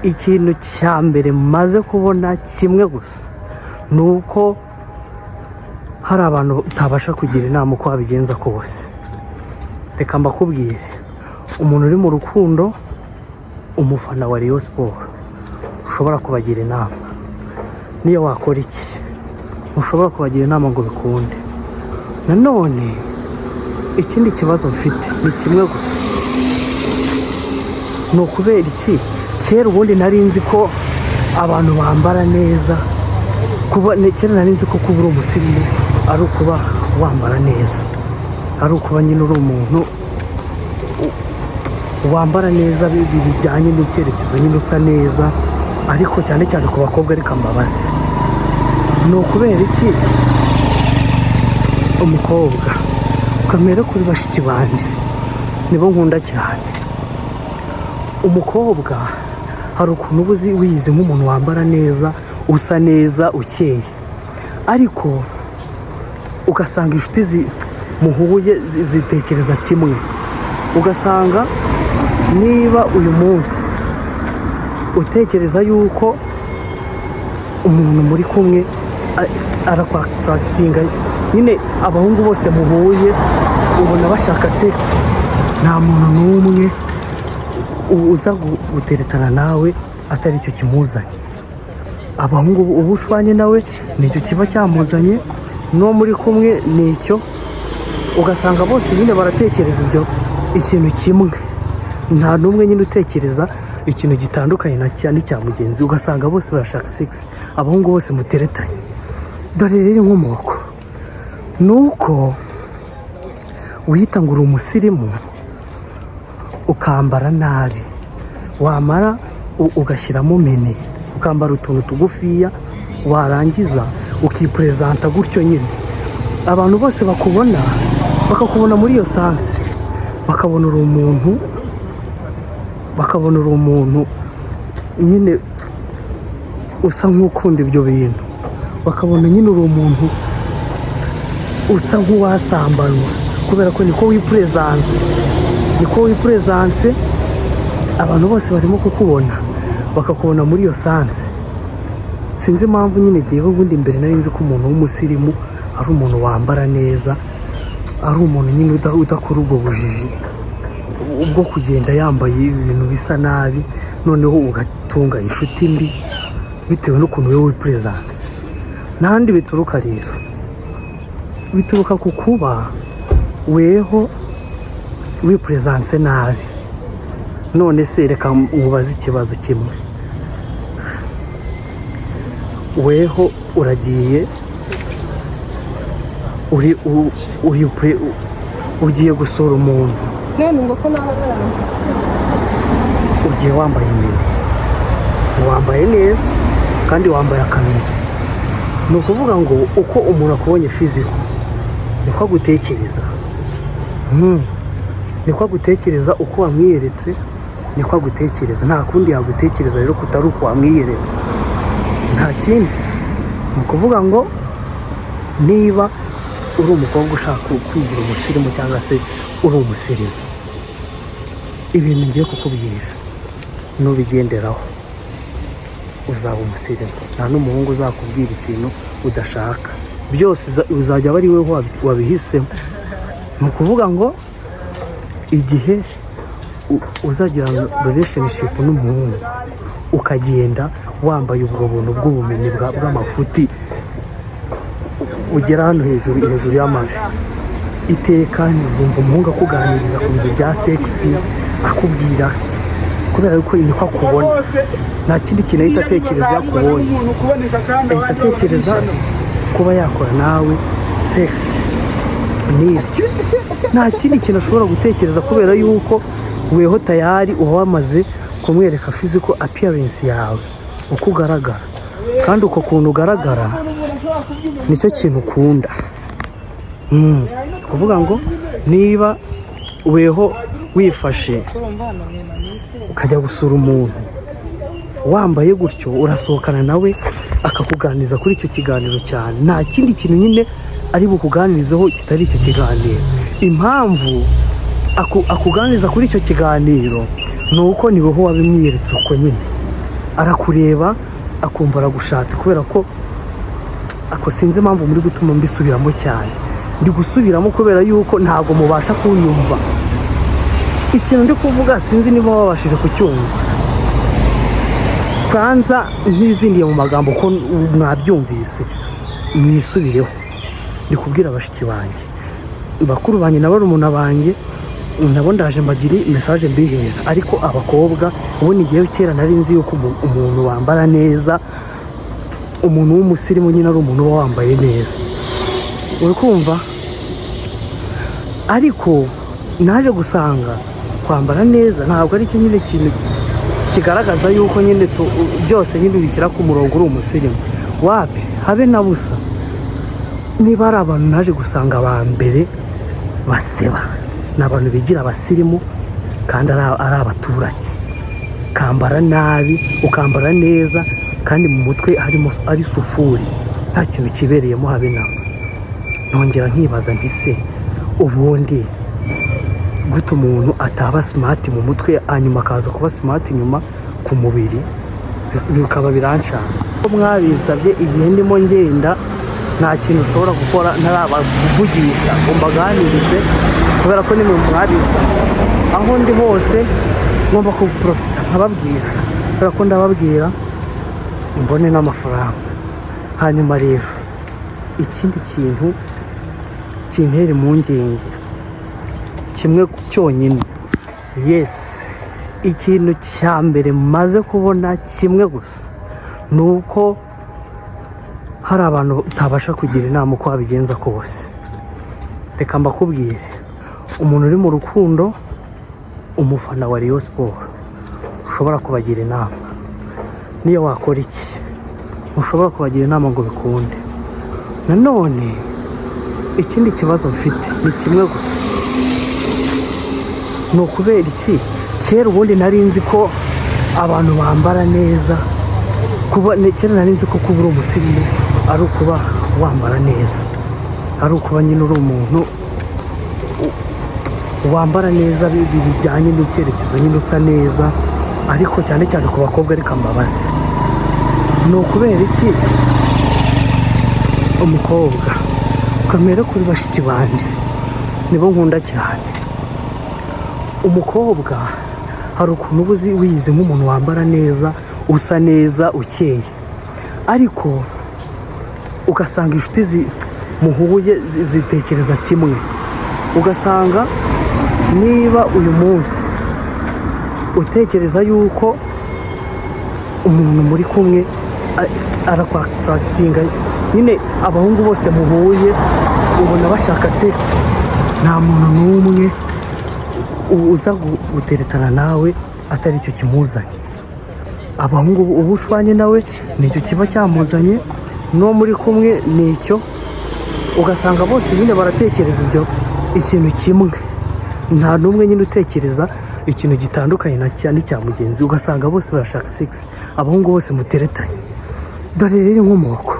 Ikintu cya mbere maze kubona kimwe gusa ni uko hari abantu utabasha kugira inama uko wabigenza kose. Reka mbakubwire, umuntu uri mu rukundo, umufana wa Rayon Sports, ushobora kubagira inama, niyo wakora iki, ntushobora kubagira inama ngo bikunde. Nanone ikindi kibazo mfite ni kimwe gusa: ni ukubera iki kera ubundi nari nzi ko abantu bambara neza, kuba kera nari nzi ko kuba uri umusirimu ari ukuba wambara neza, ari ukuba nyine uri umuntu wambara neza bijyanye n'icyerekezo nyine, usa neza, ariko cyane cyane ku bakobwa. Ariko ambabazi, ni ukubera iki umukobwa, ukamera kuri bashiki banjye, nibo nkunda cyane, umukobwa hari ukuntu uba uzi wiyizi nk'umuntu wambara neza, usa neza, ukeye, ariko ugasanga inshuti muhuye zitekereza kimwe, ugasanga niba uyu munsi utekereza yuko umuntu muri kumwe arakwa-attractinga nyine, abahungu bose muhuye ubona bashaka sex, nta muntu n'umwe uza guteretana nawe atari icyo kimuzanye. Abahungu uba ushwanye nawe nicyo kiba cyamuzanye, n'uwo muri kumwe nicyo, ugasanga bose nyine baratekereza ibyo ikintu kimwe, nta n'umwe nyine utekereza ikintu gitandukanye na cya n'icya mugenzi, ugasanga bose barashaka sex, abahungu bose muteretanye. Dore rero inkomoko ni uko wita ngo uri umusirimu, ukambara nabi, wamara ugashyiramo mini, ukambara utuntu tugufiya, warangiza ukipresenta gutyo nyine, abantu bose bakubona bakakubona muri iyo sense, bakabona uri umuntu, bakabona uri umuntu nyine usa nk'ukunda ibyo bintu, bakabona nyine uri umuntu usa nk'uwasambanwa, kubera ko niko wipresenta, niko wipresenta. Abantu bose barimo kukubona bakakubona muri iyo sense. Sinzi impamvu nyine, ngewe ubundi mbere nari nzi ko umuntu w'umusirimu ari umuntu wambara neza, ari umuntu nyine udakora ubwo bujiji bwo kugenda yambaye ibintu bisa nabi, noneho ugatunga inshuti mbi bitewe n'ukuntu wowe wipresenta. N'ahandi bituruka rero, bituruka ku kuba weho wipresenta nabi. None se reka nkubaze ikibazo kimwe: weho uragiye uri ugiye gusura umuntu, None ngo ko nahagarara. Ugiye wambaye mini, wambaye neza kandi wambaye akamini, ni ukuvuga ngo uko umuntu akubonye physical niko agutekereza. Niko agutekereza, uko wamwiyeretse niko agutekereza, nta kundi yagutekereza rero kutari uko wamwiyeretse, nta kindi. Ni ukuvuga ngo niba uri umukobwa ushaka kwigira umusirimu cyangwa se uri umusirimu, ibintu ngiye kukubwira nubigenderaho uzaba umusirimu. Nta n'umuhungu uzakubwira ikintu udashaka, byose uzajya aba ari wowe wabihisemo. Ni ukuvuga ngo igihe uzagira relationship n'umuhungu, ukagenda wambaye ubwo buntu bw'ubumenyi bw'amafuti ugera hano hejuru, hejuru y'amavi, iteka uzumva umuhungu akuganiriza ku bintu bya sex, akubwira kubera yuko niko akubona, nta kindi kintu ahita atekereza iyo akubonye, ahita atekereza kuba yakora nawe sex. Nibyo, nta kindi kintu ashobora gutekereza, kubera yuko weho tayari uba wamaze kumwereka physical appearance yawe, uko ugaragara, kandi uko kuntu ugaragara nicyo kintu ukunda. Kuvuga ngo niba weho wifashe ukajya gusura umuntu wambaye gutyo, urasohokana nawe akakuganiriza kuri icyo kiganiro cyane, nta kindi kintu nyine ari bukuganirizeho kitari icyo kiganiro. Impamvu akuganiriza kuri icyo kiganiro ni uko ni wowe wabimwiyeretse uko nyine. Arakureba akumva aragushatse, kubera ko ako sinzi impamvu muri gutuma mbisubiramo cyane. Ndi gusubiramo kubera yuko ntabwo mubasha kunyumva ikintu ndi kuvuga. Sinzi niba wabashije kucyumva. Kwanza ntizindiye mu magambo ko mwabyumvise, mwisubireho. Ndi kubwira bashiki banjye, bakuru banjye na barumuna banjye, nabo ndaje mbagire message mbihera. Ariko abakobwa, ubundi igihe kera nari nzi yuko umuntu wambara neza, umuntu w'umusirimu nyine ari umuntu uba wambaye neza, uri kumva? Ariko naje gusanga kwambara neza ntabwo ari cyo nyine kintu kigaragaza yuko nyine byose nyine ubishyira ku murongo, uri umusirimu. Wapi, habe na busa. Niba ari abantu naje gusanga aba mbere baseba, ni abantu bigira abasirimu kandi ari abaturage. Ukambara nabi, ukambara neza kandi mu mutwe harimo ari sufuri, nta kintu kibereyemo habe namba. Nongera nkibaza nti: "Se ubundi gute umuntu ataba smart mu mutwe, hanyuma akaza kuba smart inyuma ku mubiri?" Bikaba birancanze. Ko mwabinsabye, igihe ndimo ngenda nta kintu ushobora gukora ntarabavugisha ngo mbaganirize, kubera ko nimwe mwabinsabye. Aho ndi hose ngomba kuprofita nkababwira, kubera ko ndababwira mbone n'amafaranga. Hanyuma rero ikindi kintu kintera impungenge kimwe cyonyine, yes, ikintu cya mbere maze kubona kimwe gusa ni uko hari abantu utabasha kugira inama uko wabigenza kose. Reka mbakubwire, umuntu uri mu rukundo, umufana wa Rayon Sports, ushobora kubagira inama, niyo wakora iki, ushobora kubagira inama ngo bikunde. Nanone ikindi kibazo mfite ni kimwe gusa: ni ukubera iki kera ubundi nari nzi ko abantu bambara neza, kuba kera nari nzi ko kuba uri umusirimu ari ukuba wambara neza, ari ukuba nyine uri umuntu wambara neza bijyanye n'icyerekezo nyine, usa neza, ariko cyane cyane ku bakobwa. Ariko ambabazi, ni ukubera iki umukobwa, ukamera kuri bashiki banjye, nibo nkunda cyane, umukobwa hari ukuntu uba uzi wize nk'umuntu wambara neza, usa neza, ukeye, ariko ugasanga inshuti muhuye zitekereza kimwe? Ugasanga niba uyu munsi utekereza yuko umuntu muri kumwe arakwa-attractinga nyine, abahungu bose muhuye ubona bashaka sex, nta muntu n'umwe uza guteretana nawe atari icyo kimuzanye. Abahungu uba ushwanye nawe nicyo kiba cyamuzanye, n'uwo muri kumwe nicyo. Ugasanga bose nyine baratekereza ibyo ikintu kimwe, nta n'umwe nyine utekereza ikintu gitandukanye na cya n'icya mugenzi. Ugasanga bose barashaka sex, abahungu bose muteretanye. Dore rero inkomoko